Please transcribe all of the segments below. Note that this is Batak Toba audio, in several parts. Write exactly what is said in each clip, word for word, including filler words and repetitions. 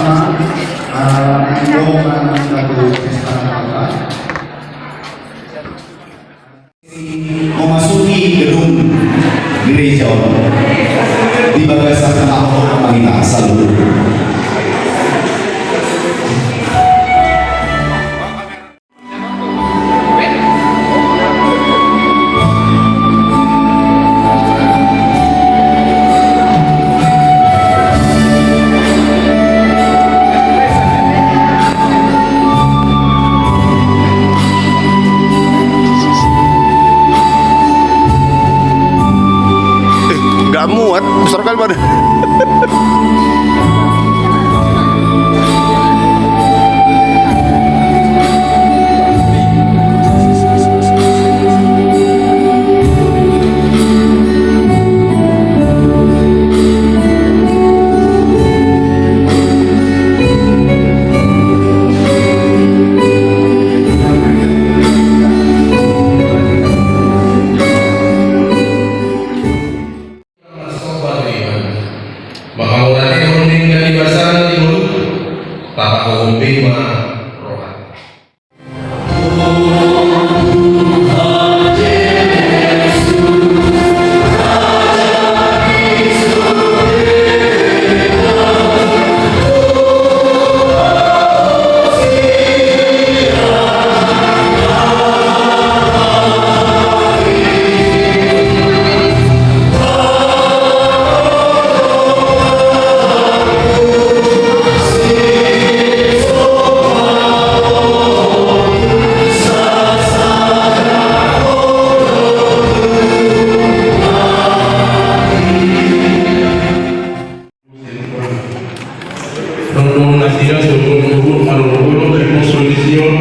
Ah, rombongan dari Istana Negara memasuki gedung gereja di bagasan tengah kita saluhutna. Eh, nggak muat, besar kali badan. Manghaholangkon denggan ni basana di ngolunta, tapahohom be ma rohanta. Rondang nasida suhut-suhut marolopolop di pos ni Sion,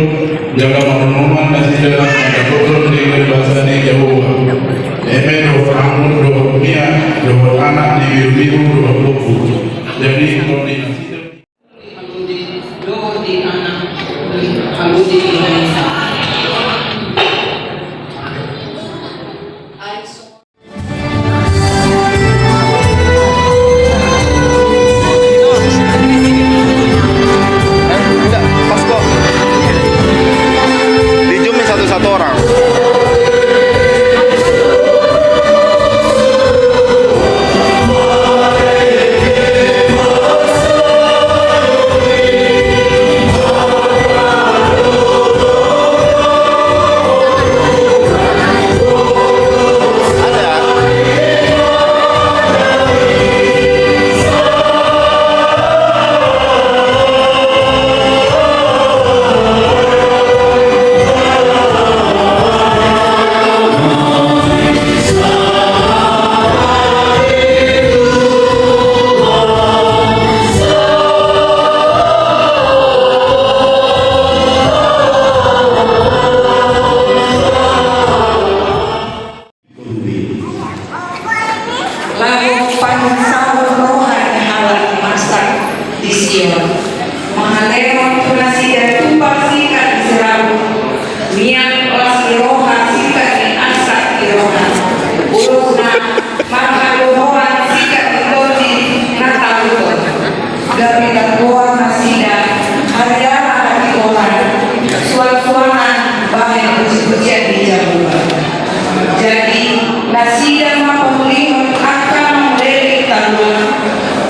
jala marnoman nasida na mandapothon denggan basa ni Jahowa. Eme dohot Amon dohot Mia, dohot anak ni Birubiru dohot Boku. Jadi, tondinasida. Dohot di anak ni Haludi. Di-zoom satu-satu orang. Laho panunsahon roha ni halak masak di Sion. Mangalehon tu nasida tumpal sikat ni sirabu, miak las ni roha sikat ni asak ni roha. Ulokna marhadohoan sikat ni tondi na taluhon. Gabe targoar nasida hariara hatigoran, suansuanan bahen pujipujian di Jahowa. Jadi nasida ma pamulihon angka na mangolek taluan,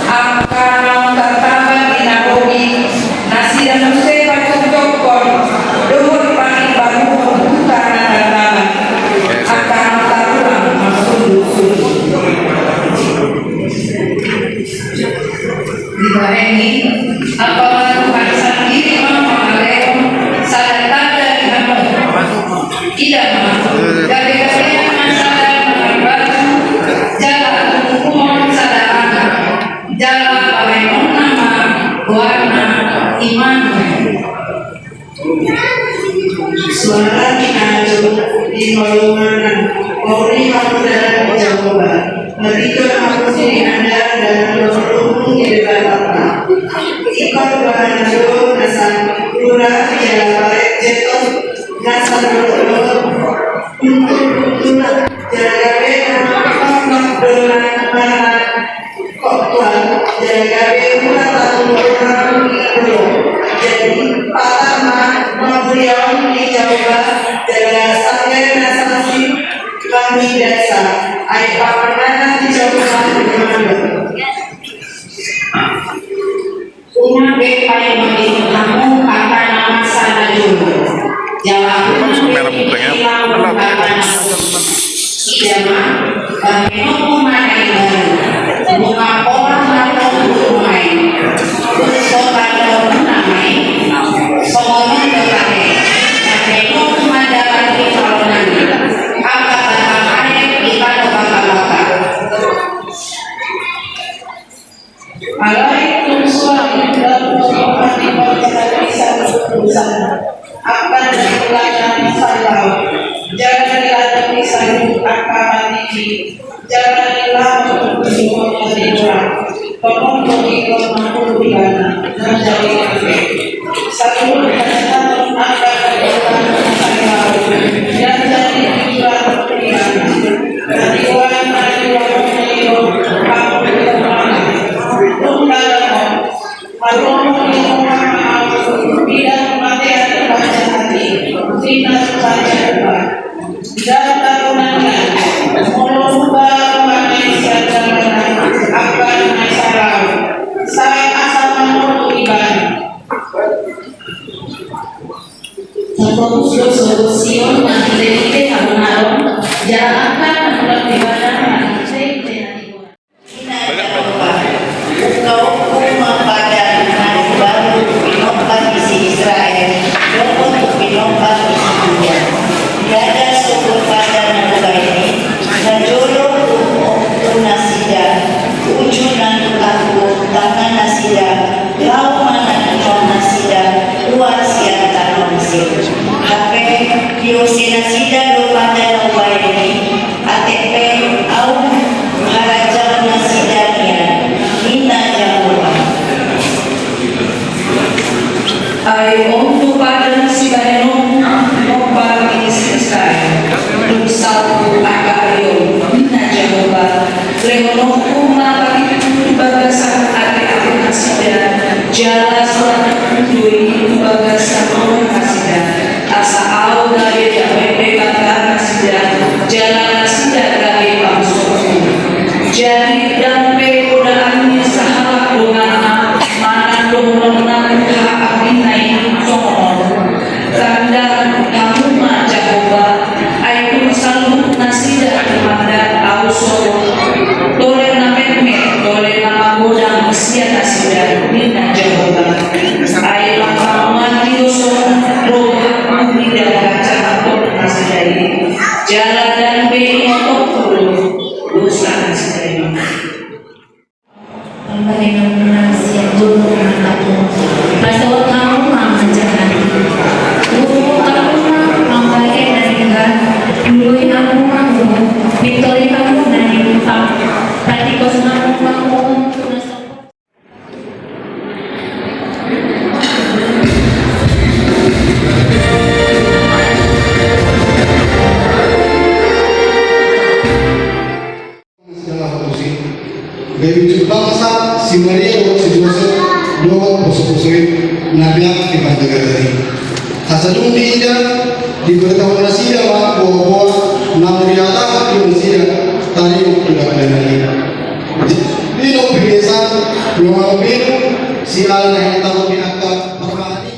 angka naung tartaban di na bogei, nasida muse pajongjonghon dohot pangimbaruhon huta na tartaban, angka naung tarlulang marsundutsundu. Dibahen i, Amanta Tuhan sandiri ma mangalehon sada tanda di hamu. Ida ma, gabegabean ma sada mangan batu, jala tumungkungon sada anak, jala pabahenonna ma goarna Immanuel. Suara ni ajo di ngolungan, pauri ma tu dalan ni Jahowa. Marhite na marmuji di andar dan marhite di Debata. Ingkon bahen do na sandura jala paret, jeton na sandura, untung-untung jala gabe na mangkok do na marhak. Kok Tuhan, jala gabe mula tahu orang Unang be paima di hamu angka na masa na jolo. Jala unang be paima di hamu angka na masa na jolo. Ida ma, bahenonku ma na imbaru, nunga pola ma tong di ruma i. Dung so tandok muna ma i, songon on do tahe, bahenonku ma dalan di jolo nami, angka batang aek di tano Batabata. Alai tung suang dalan ni Tuhan di bangsa di saluhut urusan. Angka na di ladang ni saluhut, jala di ladang ni saluhut angka na tinggi, jala di ladang ni saluhut na di luar. Tongtong do ingkon mangolu ibana, na jadi ate. Saluhut na di ladang angka na di ladang ni saluhut, na jadi ibana. Tarfokus do sogot Sion, marhitehite hamu na ro, jala angka na mulak ibana marhitehite na di bona. Ninna Jahowa, ungkaphu ma padan na imbaru tu pinompar ni si Israel, dohot tu pinompar ni si Juda. Ndada sogot padan na hubahen i, na jolo tu, tu nasida, uju na tu tangan nasida, laho manangihon nasida luar sian tano Mesir. Hape diose nasida do padan na hubahen i, atik pe ahu harajaon nasida nian, ninna Jahowa. Ai on do padan sibahenonku, pinompar ni si Israel, dung salpu angka ari on, ninna Jahowa. Lehononku ma patikku tu bagasan ateate nasida, jala selamatku do i tu bagasan roha nasida. Asa ahu gabe Debata nasida, jala nasida gabe bangsoku. Jadi ndang pe godaan ni sahalak donganna manang dohononna tu haha arina i songon on. Tanda hamu ma Jahowa, ai tung saluhut nasida tumanda ahu sogot. Tolen na metmet, tolen na magodang sian nasida, ninna Jahowa. Ai lam pamuati do songon rohangku mida hajahaton nasida i. Jala ndang be ingotonku do dosa nasida i. Pambahenanmuna sian jolo ma hamu. Pasahat hamu ma manjahati. Urup hamu ma mambahen na denggan. Lului hamu ma uhum. Pintori hamu na niurup hamu. Patikos hamu ma uhum tu na sogot. Gabe ujung bangsa si Maria dohot si Josep dohot posoposo i na peak di parjagalan i. Asa dung diida, dibertahon nasida ma boaboa naung dihatahon di nasida taringot tu dangdanan i. Di na pinggesan, na mambinung siala na hinatahon ni angka parmahan i.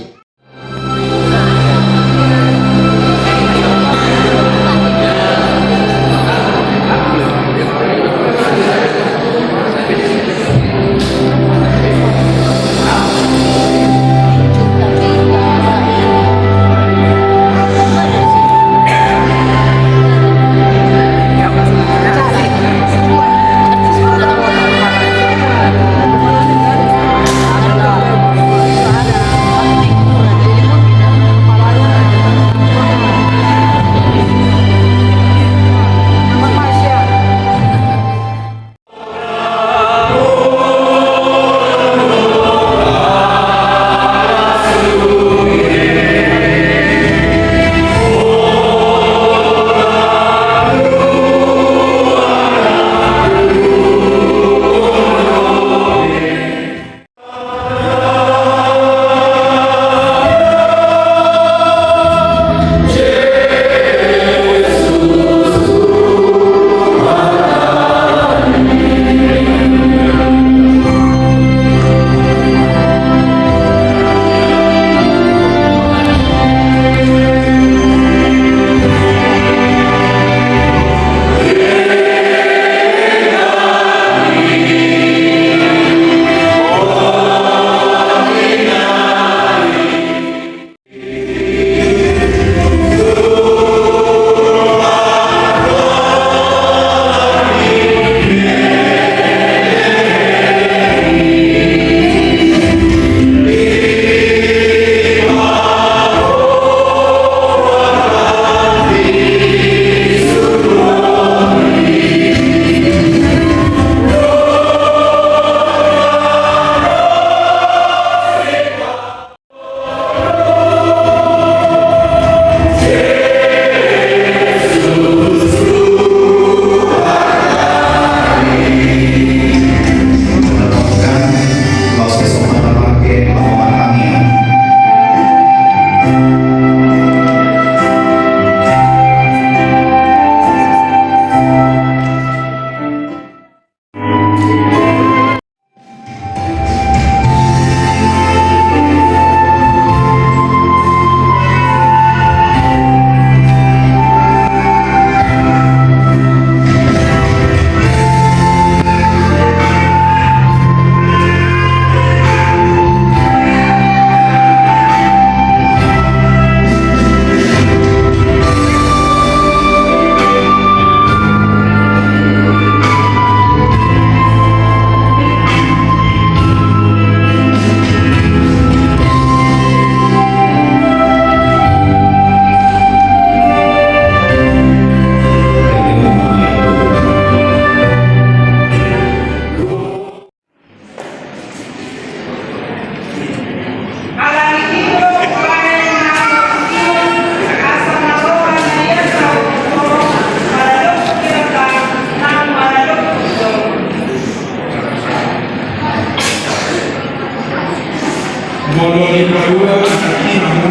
Molo dipaboa anak i hamu,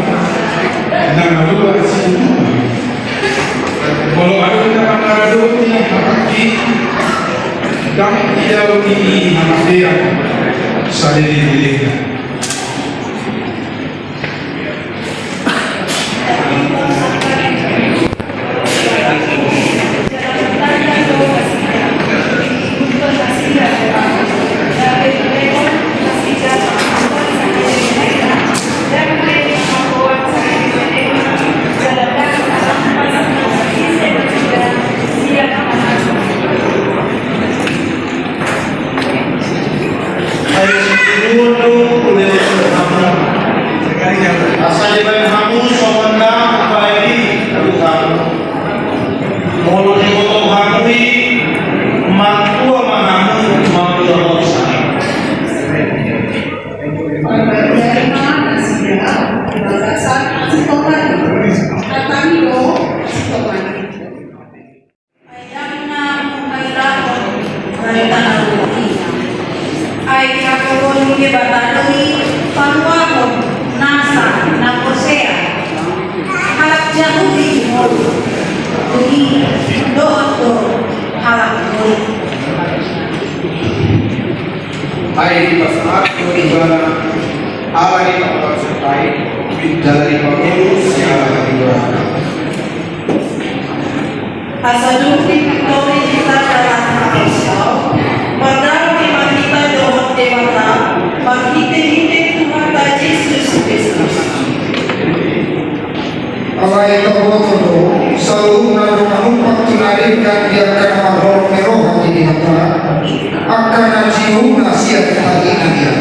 na malua situtu. Molo adong na mangaradoti anak i, ndang didao i hamatean saleleng-lelengna. Asa dibahen hamu songon na hubahen i tu hamu. Molo diboto hamu i, martua ma hamu mamboto hata i. Ai ndang na huhailahon barita na uli i. Ai dihaholongi Debata do i paluahon nasa na porsea. Halak Jahudi jumolo, dung i dohot do halak Gorik. Ai dipasahat do ibana ala ni pasahat i, pintor dipangolu siala hatigoran. Asa dung dipintori hita dalan haporseaon, mardalan ma hita dohot Debata marhite-hite Tuhanta Jesus Kristus. Alai taboto do, saluhutna do manumpak tu na denggan di angka na marholong ni roha di Debata, angka na jumolo sian tahi na dia.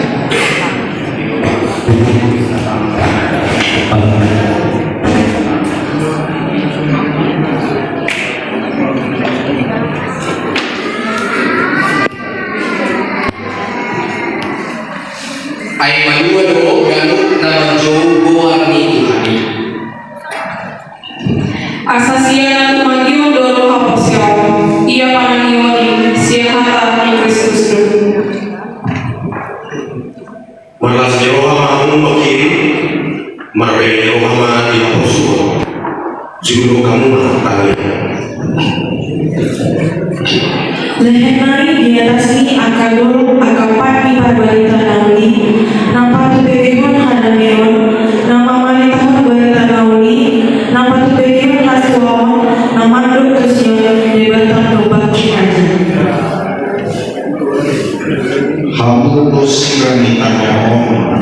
Ai malua do ganup na manjou goar ni Tuhan i. Asa sian na tumangihon do ro haporseaon, ia panangihon i sian hata ni Kristus do. Marlas ni roha ma hamu mangkirim, marbere ni roha ma di haporsuhon. Jumolo hamu ma tahe. Lehen nari di atas ni angka dolok angka pat ni parbarita na uli, na patupehon hadameon, na mamaritahon barita na uli, na patupehon hatuaon, na mandok tu si on Debata do bangkit aja. Hamu do sira ni tano on,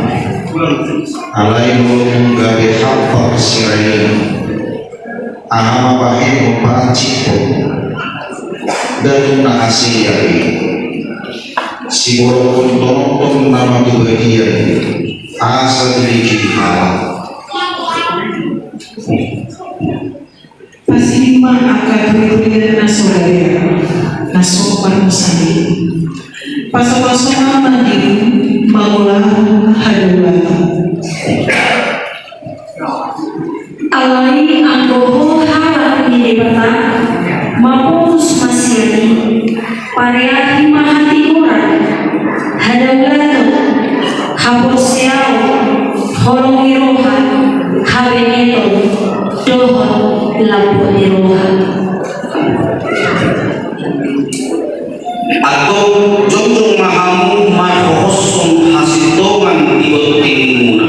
alai molo gabe hambak sira i, aha ma bahenonmu paranjithon? Ganup na hasea i, siborok tonton nama tu badia i, asa dilingkiri halak. Pasiding ma angka turiturian na so gabe, na so marmusa i. Pasongasonga ma dirim mangulahon hadaulaton. Alai anggo ho halak ni Debata, maporus ma sian i, pareahi ma hatigoran, hadaulaton, haporseaon, holong ni roha, habeneton, dohot lambok ni roha. Antong jongjong ma hamu marhohoshon hasintongan di tongatongamuna.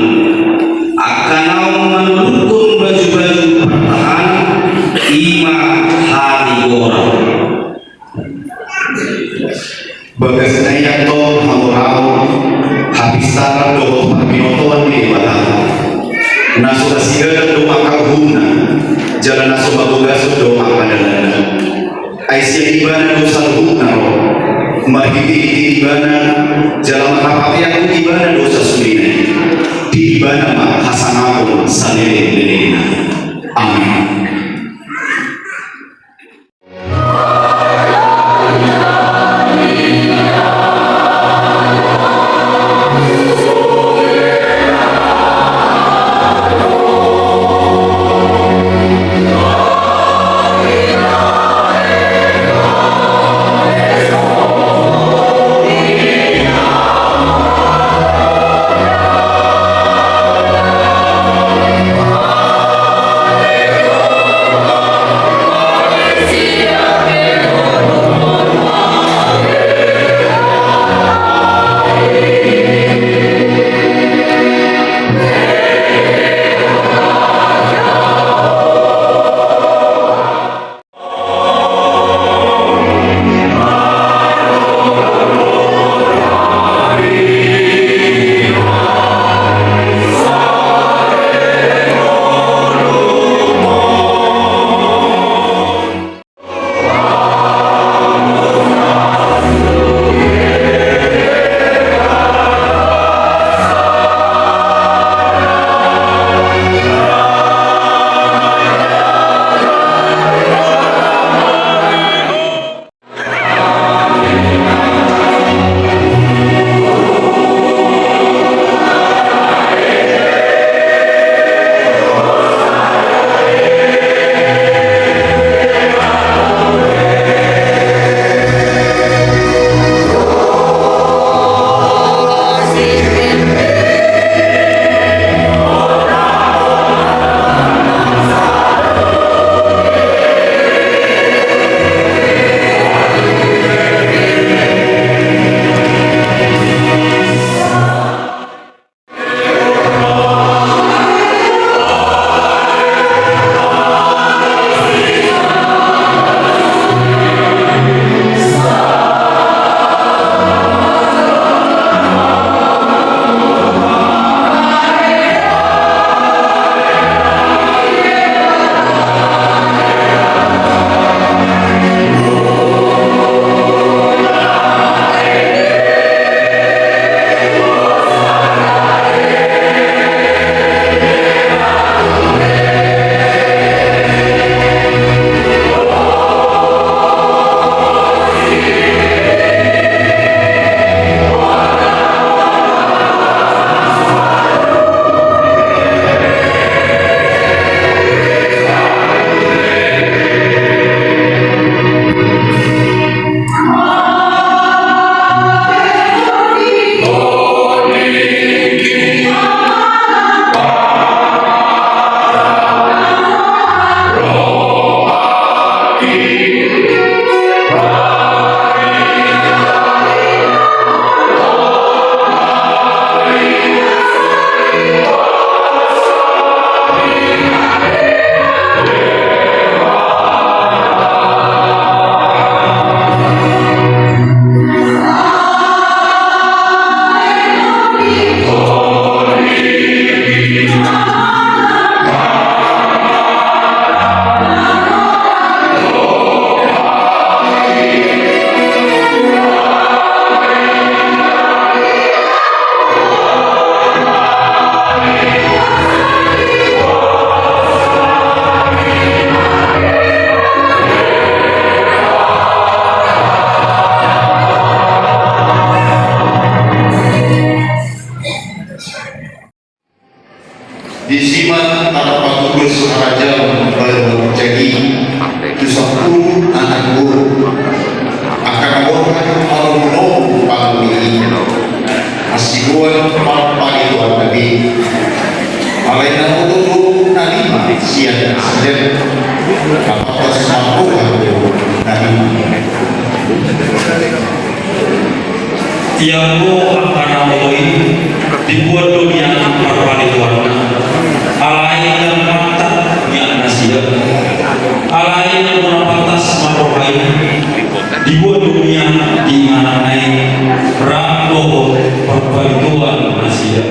Angka naung manulukhon bajubaju partahanan, i ma hatigoran. Bagasna i antong hamoraon, hapistaran dohot parbinotoan ni Debata. Na so hasigalan do angka uhumna, jala na so hagogason do angka dalanna. Ai sian Ibana do saluhutna ro, marhitehite Ibana, jala marhapatean tu Ibana do sasudena i. Di Ibana ma hasangapon saleleng-lelengna. Amen. Disi ma tarpatudos harajaon baru jagi tu sampulu anak boru. Angka na borhat manogunogu pangoli i. Hasibuan parpalitoan na be. Alai na boru na lima sian nasida. Apakah sumampukan na lima. Ia anggo angka na olo i dibuat do nian parpalitoanna, alai ndang mantap nian nasida. Alai anggo na pantas marroha i dibuat do nian di ingananna i, rap dohot parpalitoan nasida.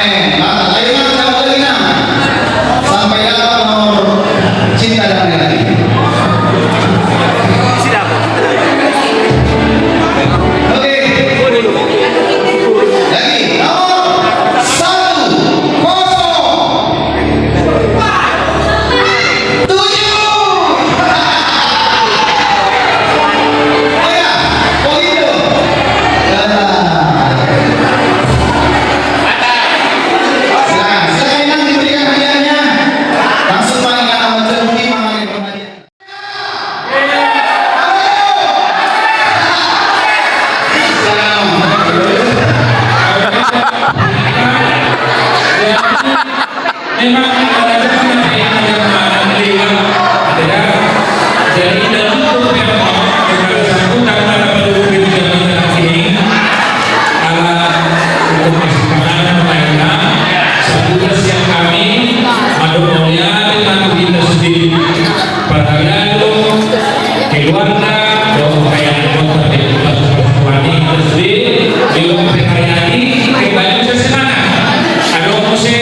Eh, ah, lagi, Nang, siapa lagi, Nang? Sampai dapat nomor cinta dan lagi. Oke. Lagi, nomor satu kosong. Tujuh. Oh ya, oh gitu. Silakan, silakan, Inang, diberikan hadiahnya. Langsung, Pak, Inang, sama Cemuni, Mang Arif, hadiah. Memang ada yang lewat, ya. Jadi, dalam hukum yang mau, bukan satu kata pada hukum yang ini, ala hukum kesepahaman pemerintah, satu siap kami, madu mulia dengan kita sendiri. Parhalado, keluarga, dohot halayak na terlibat dalam perayaan, kembali semangat. Adong muse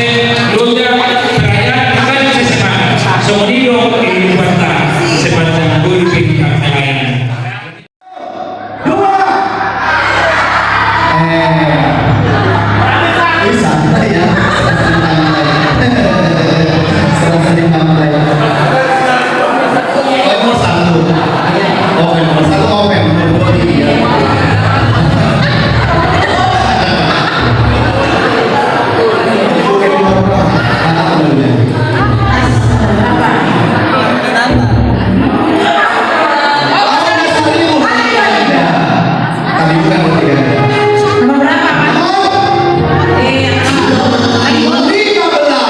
keluarga, perayaan kembali semangat. Songon i do kehidupan ta sepanjang hidup kita. Dua. Eh. Ini santai ya. Serah sering santai. Oh, nomor satu. Open, nomor satu open. Nomor dua tiga. Oke, nomor berapa? Anak dulu ya. Tadi bukan bertiga. Nomor berapa, Pak? Nomor? Iya. Lima belas. Lima belas.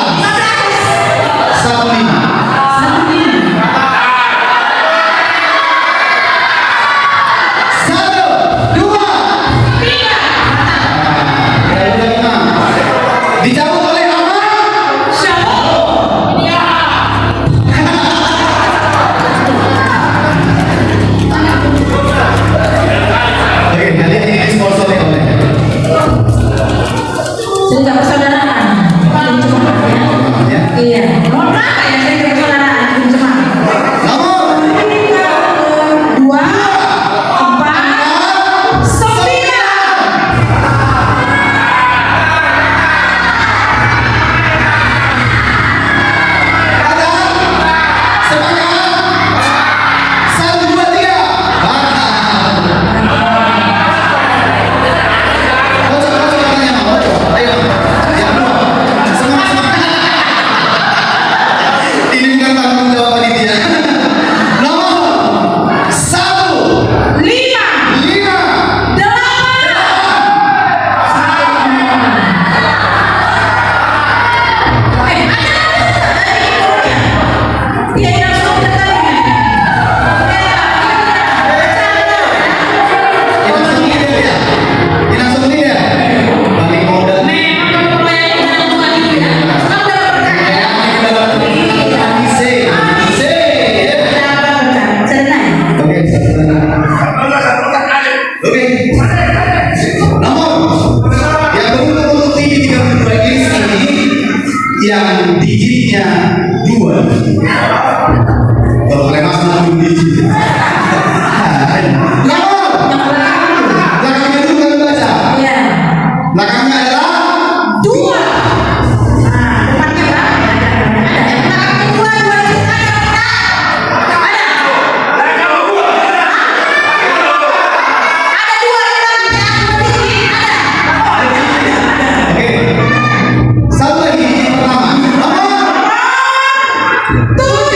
Satu lima. Satu lima. Satu, dua, tiga. Dicabut oleh Amang. Siapa? Iya. Oke, jadi ini sponsor nih, Bang. Sudah persaudaraan. Ya. Iya. Mohon maaf ya, saya persaudaraan, cuma. Nomor dua, empat, sembilan. Ada? Sepakat? Satu, dua, tiga. Batal. Kocok, kocok, katanya mau kocok. Ayo. Yang dua. Semangat, semangat. Ini bukan tanggung jawab panitia. Nomor satu. Lima. Lima. Delapan. Oke, satu. Oke. Nomor yang beruntung untuk T V tiga puluh dua inch ini yang digitnya dua. Kalau kalian masuk enam digit. Nomor. Belakangnya dulu kami baca. Iya. Belakangnya adalah dua. Nah, depannya berapa? Ada. Yang belakangnya dua, dua itu ada. Ada. Ada dua yang ada, dua digit, ada. Oke. Satu lagi, digit pertama. Nomor tujuh. Tujuh.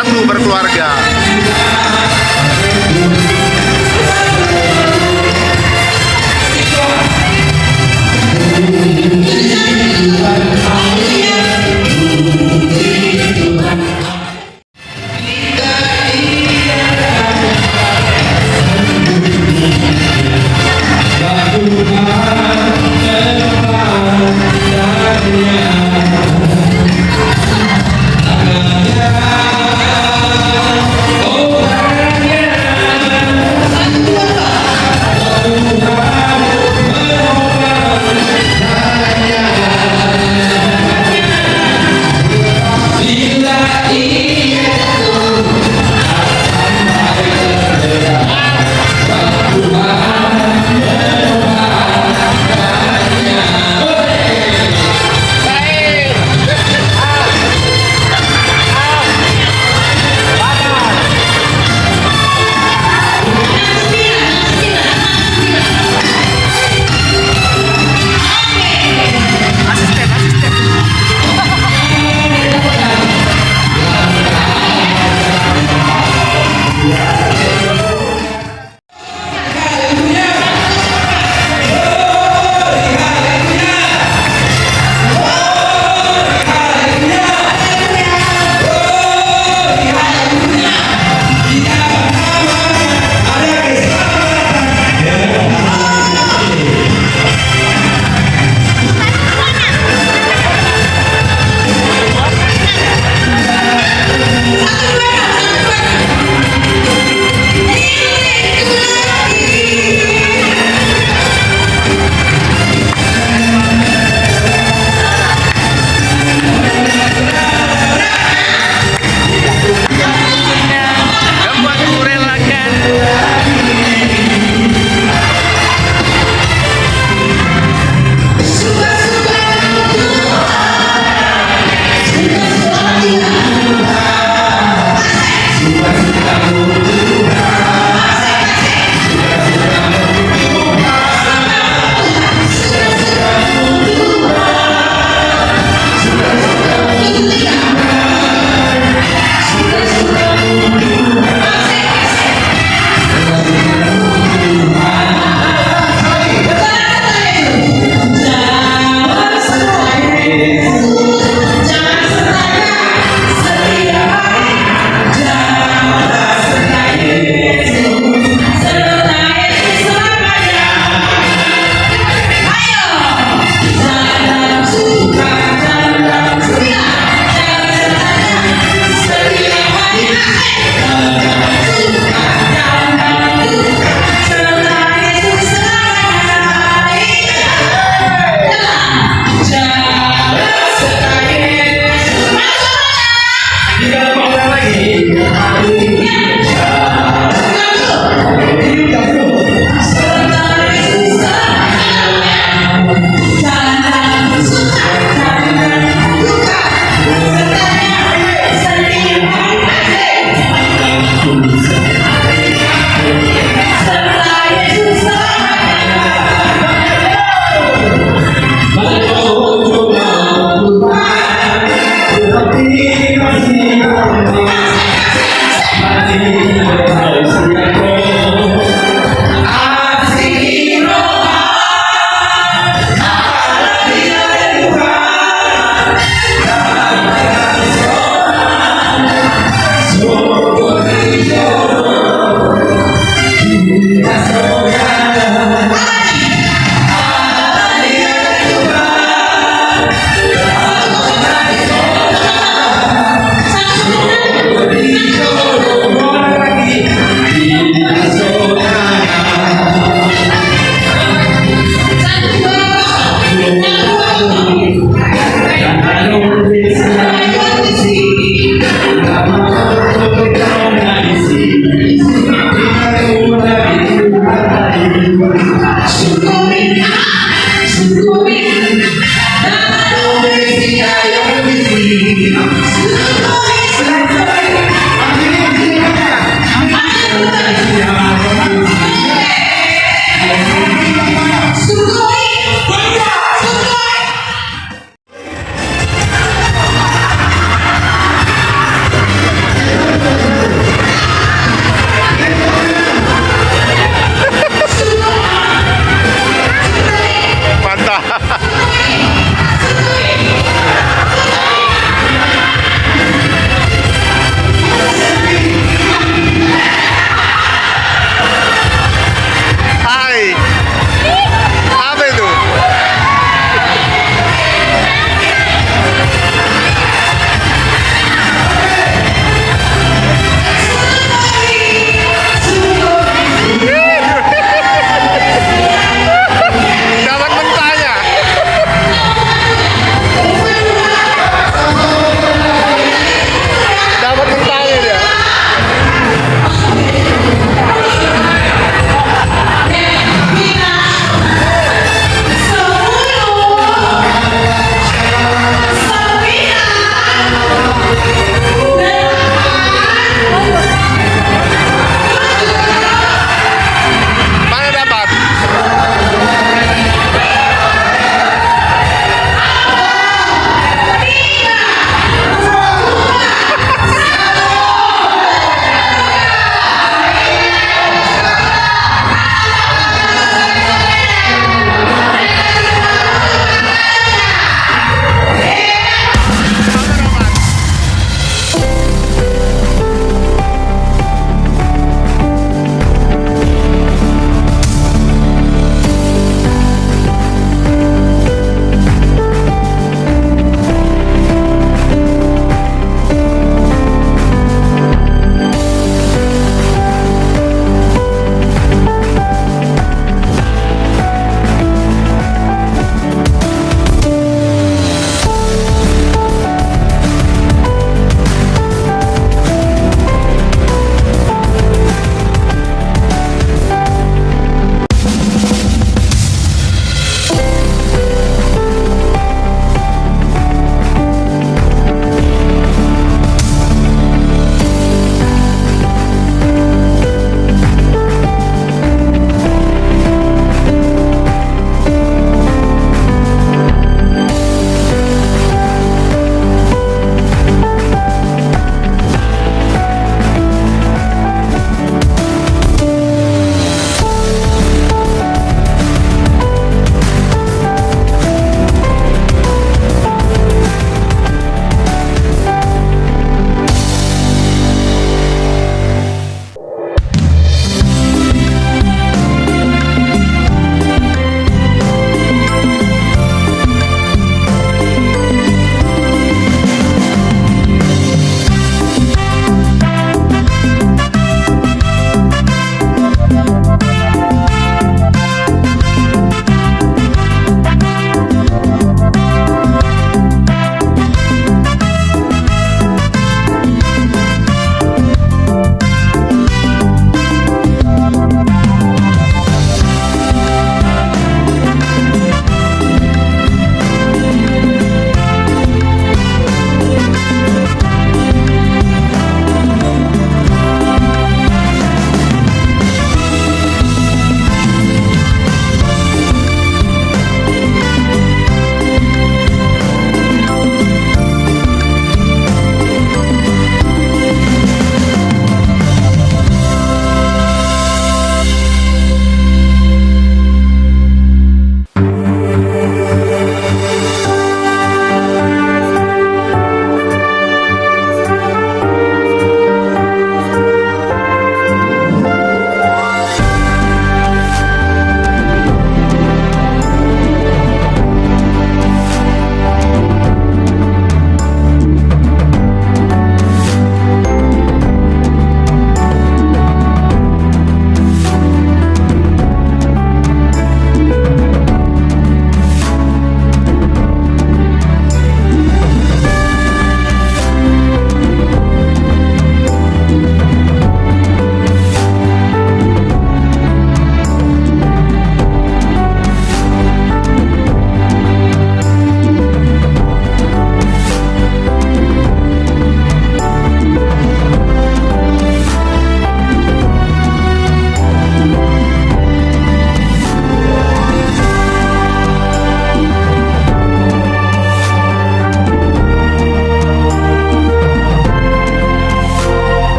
Satu berkeluarga.